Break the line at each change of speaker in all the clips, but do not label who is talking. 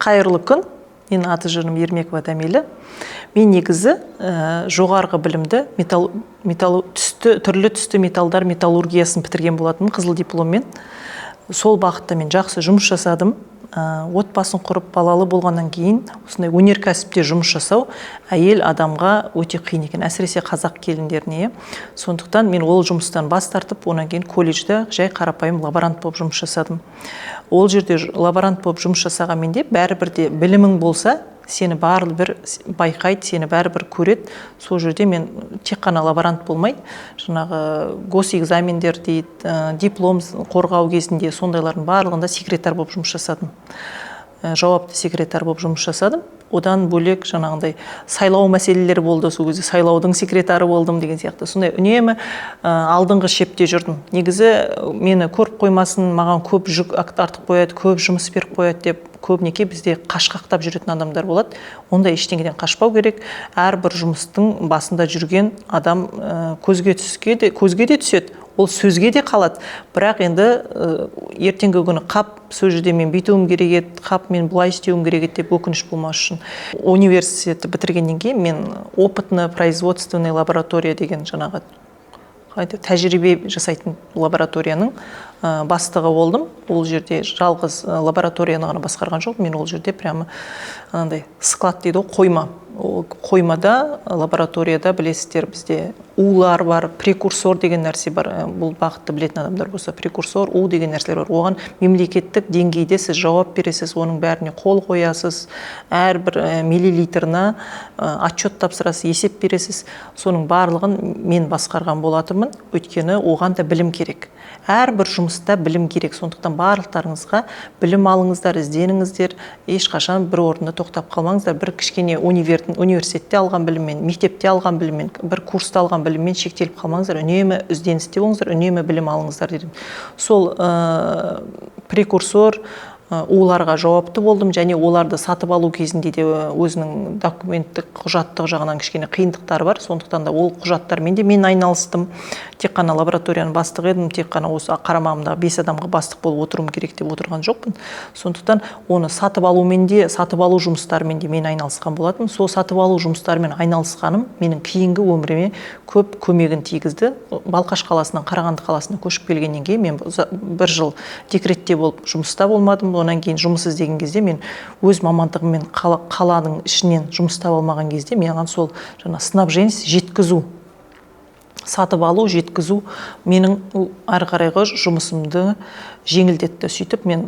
Қайырлы күн! Менің аты жөнім Ермекова Дәмелі. Мен негізі жоғарғы білімді металл, металл түсті, түрлі түсті металдар металлургиясын бітірген болатынмын қызыл дипломмен. Сол бағытта мен жақсы жұмыс жасадым. Отбасын құрып, балалы болғаннан кейін осындай өнеркәсіпте жұмыс жасау әйел адамға өте қиын екен, әсіресе қазақ келіндеріне, иә. Сондықтан мен ол жұмыстан бас тартып, одан кейін колледжде жай қарапайым лаборант болып жұмыс жасадым. Ол жерде лаборант болып жұмыс жасағанмен де, бәрібір де білімің болса, сені бәрібір байқайды, сені бәрібір көреді. Сол жерде мен тек қана лаборант болмай, жаңағы госэкзамендер дейді, диплом қорғау кезінде, сондайлардың барлығында секретарь болып жұмыс жасадым. Жауапты секретарь болып жұмыс жасадым. Одан бөлек жаңағындай сайлау мәселелері болды, сол кезде сайлаудың секретары болдым деген сияқты. Сондай үнемі алдыңғы шепте жүрдім. Негізі мені көріп қоймасын, маған көп жүк артып қояды, көп жұмыс беріп қояды деп, көбінесе бізде қашқақтап жүретін адамдар болады. Ондай ештеңеден қашпау керек. Әрбір жұмыстың басында жүрген адам көзге де түседі, ол сөзге де қалады. Бірақ енді ертеңгі күні «қап, сол жерде мен бүйтуім керек еді, қап, мен былай істеуім керек еді» деп өкініш болмас үшін. Университетті бітіргеннен кейін мен опытно производственный лаборатория деген, жаңағы қалай айтады, тәжірибе жасайтын лабораторияның бастығы болдым. Ол жерде жалғыз лабораторияны ғана басқарған жоқ мен, ол жерде прямо анандай склад дейді ғой, қойма. Ол қоймада, лабораторияда, білесіздер, бізде улар бар, прекурсор деген нәрсе бар. Бұл бағытты білетін адамдар болса, прекурсор, у деген нәрселер бар. Оған мемлекеттік деңгейде сіз жауап бересіз, оның бәріне қол қоясыз, әрбір миллилитрына отчет тапсырасыз, есеп бересіз. Соның барлығын мен басқарған болатынмын, өйткені оған да білім керек. Әрбір жұмыста білім керек. Сондықтан барлықтарыңызға білім алыңыздар, ізденіңіздер, ешқашан бір орында тоқтап қалмаңыздар. Бір кішкене университетте алған біліммен, мектепте алған біліммен, бір курста алған біліммен шектеліп қалмаңыздар. Үнемі ізденісте болыңыздар, үнемі білім алыңыздар дедім. Сол прекурсор, уларға жауапты болдым және оларды сатып алу кезінде де өзінің документтік, құжаттық жағынан кішкене қиындықтары бар. Сондықтан да ол құжаттармен де мен айналыстым. Тек қана лабораторияның бастығы едім, тек қана осы қарамағымдағы бес адамға бастық болып отыруым керек деп отырған жоқпын. Сондықтан оны сатып алумен де, сатып алу жұмыстарымен де мен айналысқан болатынмын. Сол сатып алу жұмыстарымен айналысқаным менің кейінгі өміріме көп көмегін тигізді. Балқаш қаласынан Қарағанды қаласына көшіп келгеннен кейін мен бір жыл декретте болып, жұмыста болмадым. Одан кейін жұмыс іздеген кезде мен өз мамандығыммен қаланың ішінен жұмыс таба алмаған кезде, маған сол жаңа снабженец, жеткізу, сатып алу, жеткізу менің ары қарайғы жұмысымды жеңілдетті. Сөйтіп мен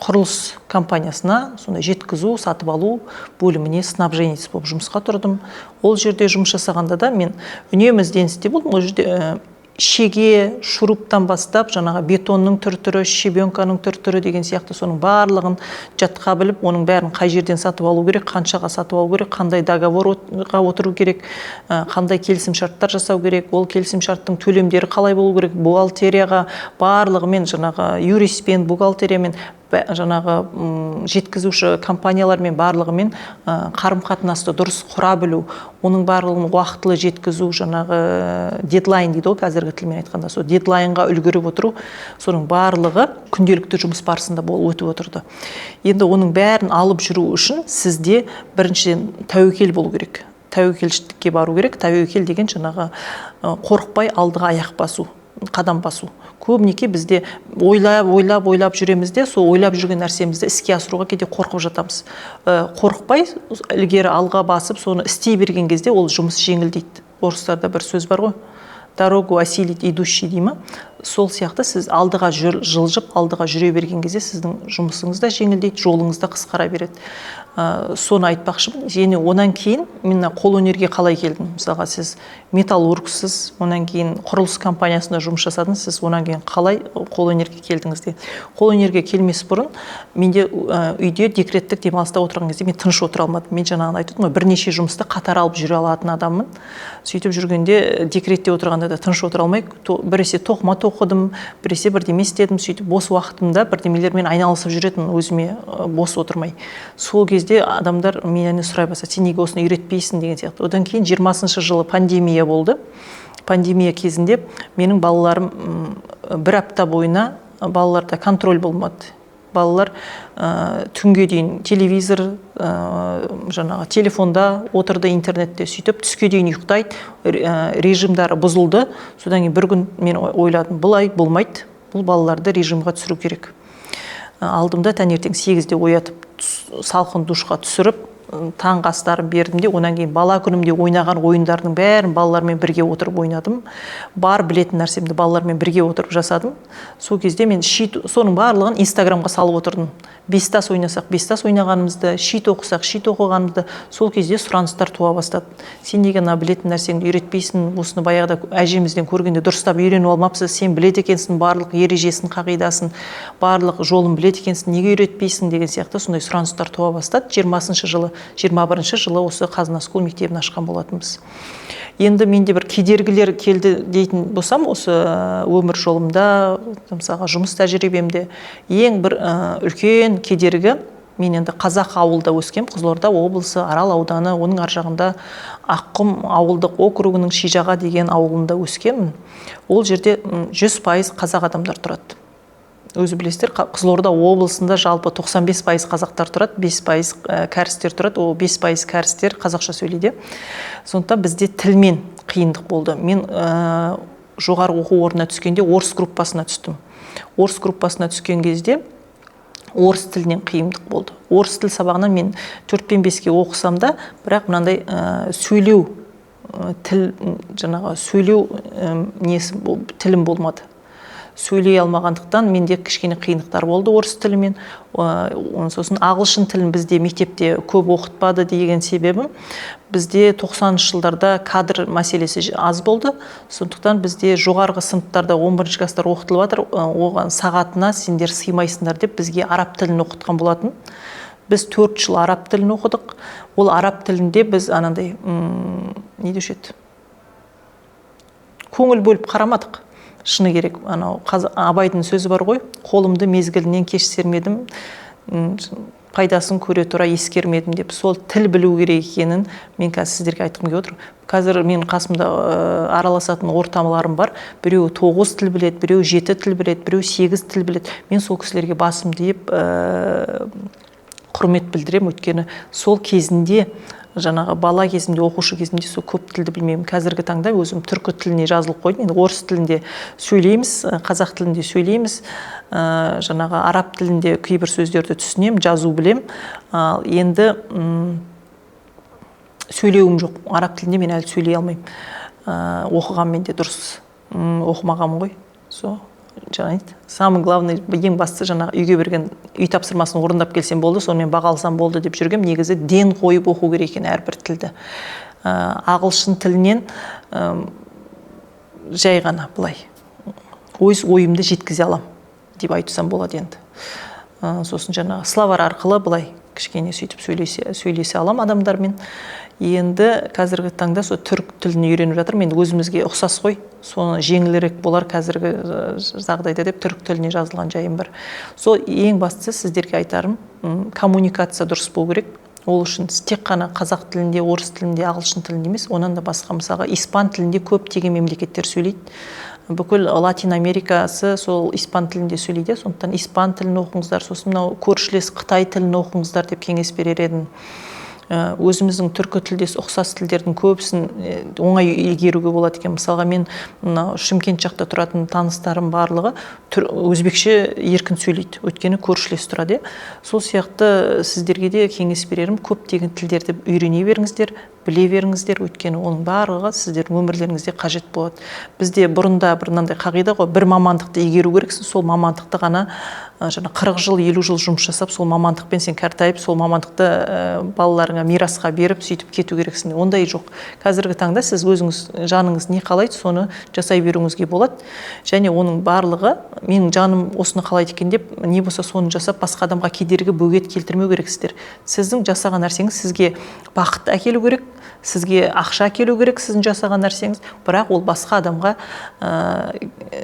құрылыс компаниясына сондай жеткізу, сатып алу бөліміне снабженец болып жұмысқа тұрдым. Ол жерде жұмыс жасағанда да мен үнемі ізденісте болдым. Ол жерде шеге, шуруптан бастап, жаңағы бетонның түр түрі, щебенканың түр түрі деген сияқты, соның барлығын жатқа біліп, оның бәрін қай жерден сатып алу керек, қаншаға сатып алу керек, қандай договорға отыру керек, қандай келісімшарттар жасау керек, ол келісімшарттың төлемдері қалай болу керек, бухгалтерияға барлығымен, жаңағы юристпен, бухгалтериямен, жаңағы жеткізуші компаниялармен, барлығымен қарым қатынасты дұрыс құра білу, оның барлығын уақытылы жеткізу, жаңағы дедлайн дейді ғой қазіргі тілмен айтқанда, сол дедлайнға үлгеріп отыру, соның барлығы күнделікті жұмыс барысында болып өтіп отырды. Енді оның бәрін алып жүру үшін сізде біріншіден тәуекел болу керек, тәуекелшілікке бару керек. Тәуекел деген жаңағы қорықпай алдыға аяқ басу, қадам басу. Көбінесе бізде ойлап, ойлап, ойлап жүреміз де, сол ойлап жүрген нәрсемізді іске асыруға кейде қорқып жатамыз. Қорықпай ілгері алға басып, соны істей берген кезде ол жұмыс жеңілдейді. Орыстарда бір сөз бар ғой, «дорогу осилит идущий» дей ма, сол сияқты сіз алдыға жылжып, алдыға жүре берген кезде сіздің жұмысыңыз да жеңілдейді, жолыңыз да қысқара береді. Соны айтпақшымын. Және одан кейін мен мына қолөнерге қалай келдім? Мысалға, сіз металлургсіз, одан кейін құрылыс компаниясында жұмыс жасадыңыз, сіз одан кейін қалай қолөнерге келдіңіз деген. Қолөнерге келмес бұрын менде үйде декреттік демалыста отырған кезде мен тыныш отыра алмадым. Мен жаңағыны айтып отырмын ғой, бірнеше жұмысты қатар алып жүре алатын адаммын. Сөйтіп жүргенде, декретте отырғанда да тыныш отыра алмай, біресе тоқыма тоқыдым, біресе бірдеме істедім. Сөйтіп бос уақытымда бірдемелермен айналысып жүретінмін өзіме, бос отырмай. Сол кезде адамдар мені сұрай бастады: «Сен неге осыны үйретпейсің?» деген сияқты. Одан кейін 20-жылы пандемия болды. Пандемия кезінде менің балаларым, бір апта бойына балаларда контроль болмады. Балалар түнге дейін телевизор, жаңағы телефонда отырды, интернетте, сөйтіп түске дейін ұйықтайды, режимдары бұзылды. Содан кейін бір күн мен ойладым, бұлай болмайды, бұл балаларды режимға түсіру керек. Алдым да таңертең 8-де оятып, салқын душқа түсіріп, таңғы астарын бердім де, одан кейін бала күнімде ойнаған ойындардың бәрін балалармен бірге отырып ойнадым. Бар білетін нәрсемді балалармен бірге отырып жасадым. Сол кезде мен щит, соның барлығын Инстаграмға салып отырдым. Бес тас ойнасақ, бес тас ойнағанымызды, щит оқысақ, щит оқығанымызды. Сол кезде сұраныстар туа бастады. Сен неге ана білетін нәрсеңді үйретпейсің, осыны баяғыда әжемізден көргенде дұрыстап үйреніп алмапсыз, сен біледі екенсің барлық ережесін, қағидасын, барлық жолын біледі екенсің, неге үйретпейсің деген сияқты сондай сұраныстар туа бастады. 20-шы жылы, 21-жылы осы Қазына School мектебін ашқан болатынбыз. Енді менде бір кедергілер келді дейтін болсам, осы өмір жолымда, мысалға, жұмыс тәжірибемде ең бір үлкен кедергі, мен енді қазақ ауылда өскем, Қызылорда облысы, Арал ауданы, оның ар жағында Аққұм ауылдық округінің Шижаға деген ауылында өскенмін. Ол жерде 100% қазақ адамдар тұрады. Өзі білесіздер, Қызылорда облысында жалпы 95% қазақтар тұрады, 5% кәрістер тұрады. Ол 5% кәрістер қазақша сөйлейді. Сондықтан бізде тілмен қиындық болды. Мен жоғары оқу орнына түскенде орыс группасына түстім. Орыс группасына түскен кезде орыс тілінен қиындық болды. Орыс тіл сабағынан мен 4 пен 5-ке оқысам да, бірақ мынандай сөйлеу, тіл, жаңағы сөйлеу несі, тілім болмады. Сөйлей алмағандықтан менде кішкене қиындықтар болды орыс тілімен. Сосын ағылшын тілін бізде мектепте көп оқытпады деген себебім, бізде 90 жылдарда кадр мәселесі аз болды. Сондықтан бізде жоғарғы сыныптарда 11 класстар оқытылып жатыр, оған сағатына сендер сыймайсыңдар деп бізге араб тілін оқытқан болатын. Біз 4 жыл араб тілін оқыдық. Ол араб тілінде біз анандай, не деуші еді, көңіл бөліп қарамадық, шыны керек. Анау Абайдың сөзі бар ғой: «Қолымды мезгілінен кеш сермедім, пайдасын көре тұра ескермедім», – деп. Сол тіл білу керек екенін мен қазір сіздерге айтқым келіп отыр. Қазір менің қасымда араласатын ортамаларым бар: біреуі тоғыз тіл біледі, біреуі жеті тіл біледі, біреуі сегіз тіл біледі. Мен сол кісілерге басымды иіп, құрмет білдіремін. Өйткені сол кезінде, жаңағы бала кезімде, оқушы кезімде сол көп тілді білмеймін. Қазіргі таңда өзім түркі тіліне жазылып қойдым. Енді орыс тілінде сөйлейміз, қазақ тілінде сөйлейміз, жаңағы араб тілінде кейбір сөздерді түсінемін, жазу білем. Ал енді сөйлеуім жоқ. Араб тілінде мен әлі сөйлей алмаймын, оқығанмен де дұрыс оқымағанмын ғой. Сол жаңа, самый главный, ең бастысы, жаңағы үйге берген үй тапсырмасын орындап келсем болды, сонымен баға алсам болды деп жүргем. Негізі ден қойып оқу керек екен әрбір тілді. Ағылшын тілінен жай ғана былай өз ойымды жеткізе аламын деп айтсам болады енді. Сосын жаңағы словарь арқылы былай кішкене сөйтіп сөйлесе аламын адамдармен. Енді қазіргі таңда сол түрік тілін үйреніп жатырмын. Енді өзімізге ұқсас қой, соны жеңілірек болар қазіргі жағдайда деп түрік тіліне жазылған жайым бар. Сол ең бастысы сіздерге айтарым, коммуникация дұрыс болу керек. Ол үшін тек қана қазақ тілінде, орыс тілінде, ағылшын тілінде емес, онан да басқа, мысалға, испан тілінде көптеген мемлекеттер сөйлейді. Бүкіл Латин Америкасы сол испан тілінде сөйлейді. Сондықтан испан тілін оқыңыздар. Сосын мынау көршілес қытай тілін оқыңыздар деп кеңес берер едім. Өзіміздің түркі тілдес ұқсас тілдердің көбісін оңай игеруге болады екен. Мысалға, мен мынау Шымкент жақта тұратын таныстарым барлығы өзбекше еркін сөйлейді, өйткені көршілес тұрады, иә. Сол сияқты сіздерге де кеңес берерім: көптеген тілдерді үйрене беріңіздер, біле беріңіздер, өйткені оның барлығы сіздердің өмірлеріңізде қажет болады. Бізде бұрында бір мынандай қағида ғой: бір мамандықты игеру керексің, сол мамандықты ғана жаңа 40 жыл, 50 жыл жұмыс жасап, сол мамандықпен сен қартайып, сол мамандықты балаларыңа мирасқа беріп, сөйтіп кету керексің. Ондай жоқ. Қазіргі таңда сіз өзіңіз жаныңыз не қалайды, соны жасай беруіңізге болады. Және оның барлығы менің жаным осыны қалайды екен деп, не болса соны жасап, басқа адамға кедергі, бөгет келтірмеу керексіздер. Сіздің жасаған нәрсеңіз сізге бақыт әкелу керек, сізге ақша әкелу керек, сіздің жасаған нәрсеңіз, бірақ ол басқа адамға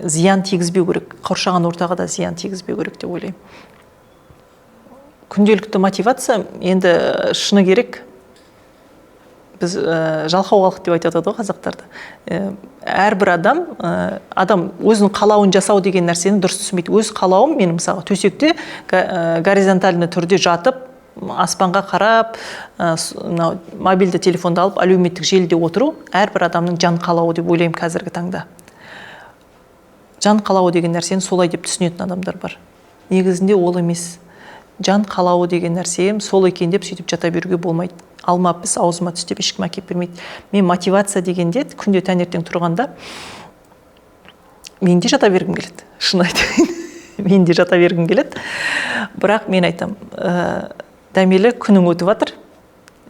зиян тигізбеу керек, қоршаған ортаға да зиян тигізбеу керек деп ойлаймын. Күнделікті мотивация, енді шыны керек, Біз жалқау халық деп айтады ғой қазақтарды. Әрбір адам, адам өзінің қалауын жасау деген нәрсені дұрыс түсінбейді. Өз қалауым мен мысалға төсекте горизонтальный түрде жатып, аспанға қарап, мынау мобильді телефонды алып, әлеуметтік желіде отыру әрбір адамның жан қалауы деп ойлаймын қазіргі таңда. Жан қалауы деген нәрсені солай деп түсінетін адамдар бар. Негізінде ол емес. Жан қалауы деген нәрсем сол екен деп сөйтіп жата беруге болмайды. Алма піс, аузыма түс деп ешкім әкеліп бермейді. Мен мотивация дегенде күнде таңертең тұрғанда мен де жата бергім келеді, шын айтайын. Мен де жата бергім келеді. Бірақ мен айтам, Дәмелі, күнің өтіп жатыр.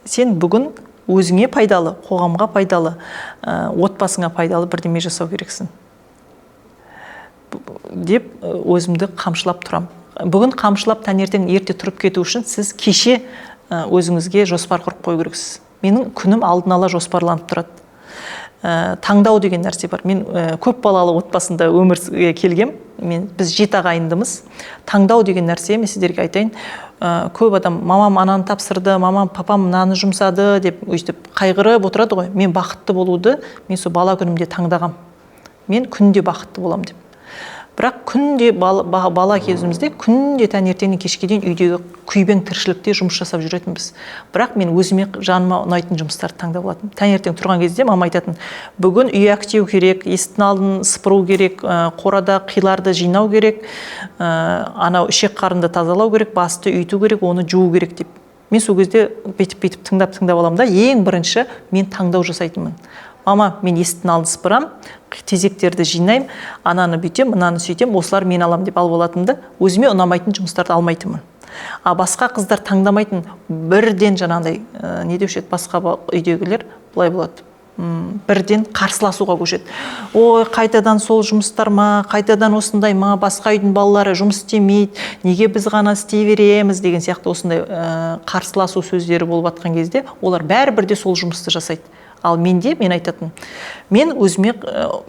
Сен бүгін өзіңе пайдалы, қоғамға пайдалы, отбасыңа пайдалы бірдеме жасау керексің деп өзімді қамшылап тұрам. Бүгін қамшылап таңертең ерте тұрып кету үшін сіз кеше өзіңізге жоспар құрып қою керексіз. Менің күнім алдын ала жоспарланып тұрады. Таңдау деген нәрсе бар. Мен көп балалы отбасында өмірге келгем. Біз 7 ағайындымыз. Таңдау деген нәрсе, мен сіздерге айтайын, көп адам мамам ананы тапсырды, мамам, папам мынаны жұмсады деп өйтіп қайғырып отырады ғой. Мен бақытты болуды мен сол бала күнімде таңдағам. Мен күнде бақытты болам деп. Бірақ күнде бала кезімізде күнде таңертеңнен кешке дейін үйдегі күйбең тіршілікте жұмыс жасап жүретінбіз. Бірақ мен өзіме жаныма ұнайтын жұмыстарды таңдап алатынмын. Таңертең тұрған кезде мама айтатын, бүгін үй әктеу керек, есіктің алдын сыпыру керек, қорада қиларды жинау керек, анау ішек қарынды тазалау керек, басты үйту керек, оны жуу керек деп. Мен сол кезде бүйтіп-бүйтіп тыңдап-тыңдап аламын да, ең бірінші мен таңдау жасайтынмын. Мама, мен есіктің алдын сыпырам, тезектерді жинаймын, ананы бүйтем, мынаны сөйтем, осылар мен алам деп алып алатынмын да, өзіме ұнамайтын жұмыстарды алмайтынмын. А басқа қыздар таңдамайтын, бірден жаңағыдай, не деуші еді, басқа үйдегілер былай болады. Бірден қарсыласуға көшеді. Ой, қайтадан сол жұмыстар ма, қайтадан осындай ма, басқа үйдің балалары жұмыс істемейді, неге біз ғана істей береміз деген сияқты осындай қарсыласу сөздері болып жатқан кезде олар бәрібір де сол жұмысты жасайды. Ал менде, мен айтатын, мен өзіме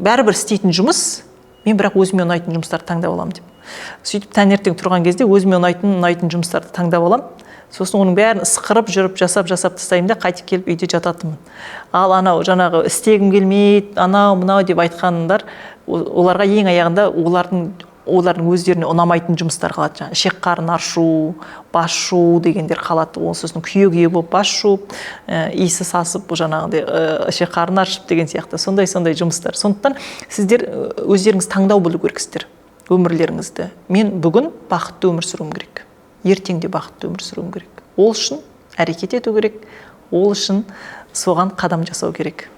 бәрібір істейтін жұмыс, мен бірақ өзіме ұнайтын жұмыстарды таңдап аламын деп. Сөйтіп таңертең тұрған кезде өзіме ұнайтын жұмыстарды таңдап аламын. Сосын оның бәрін ысқырып жүріп жасап тастаймын да, қайтып келіп үйде жататынмын. Ал анау жаңағы істегім келмейді, анау мынау деп айтқандар, оларға ең аяғында олардың өздеріне ұнамайтын жұмыстар қалады. Жаңағы ішек қарын аршу, бас жуу дегендер қалады. Ол сосын күйе-күйе болып бас жуып, иісі сасып, жаңағыдай, ішек қарын аршып деген сияқты сондай-сондай жұмыстар. Сондықтан сіздер өздеріңіз таңдау білу керексіздер өмірлеріңізді. Мен бүгін бақытты өмір сүруім керек, ертең де бақытты өмір сүруім керек. Ол үшін әрекет ету керек, ол үшін соған қадам жасау керек.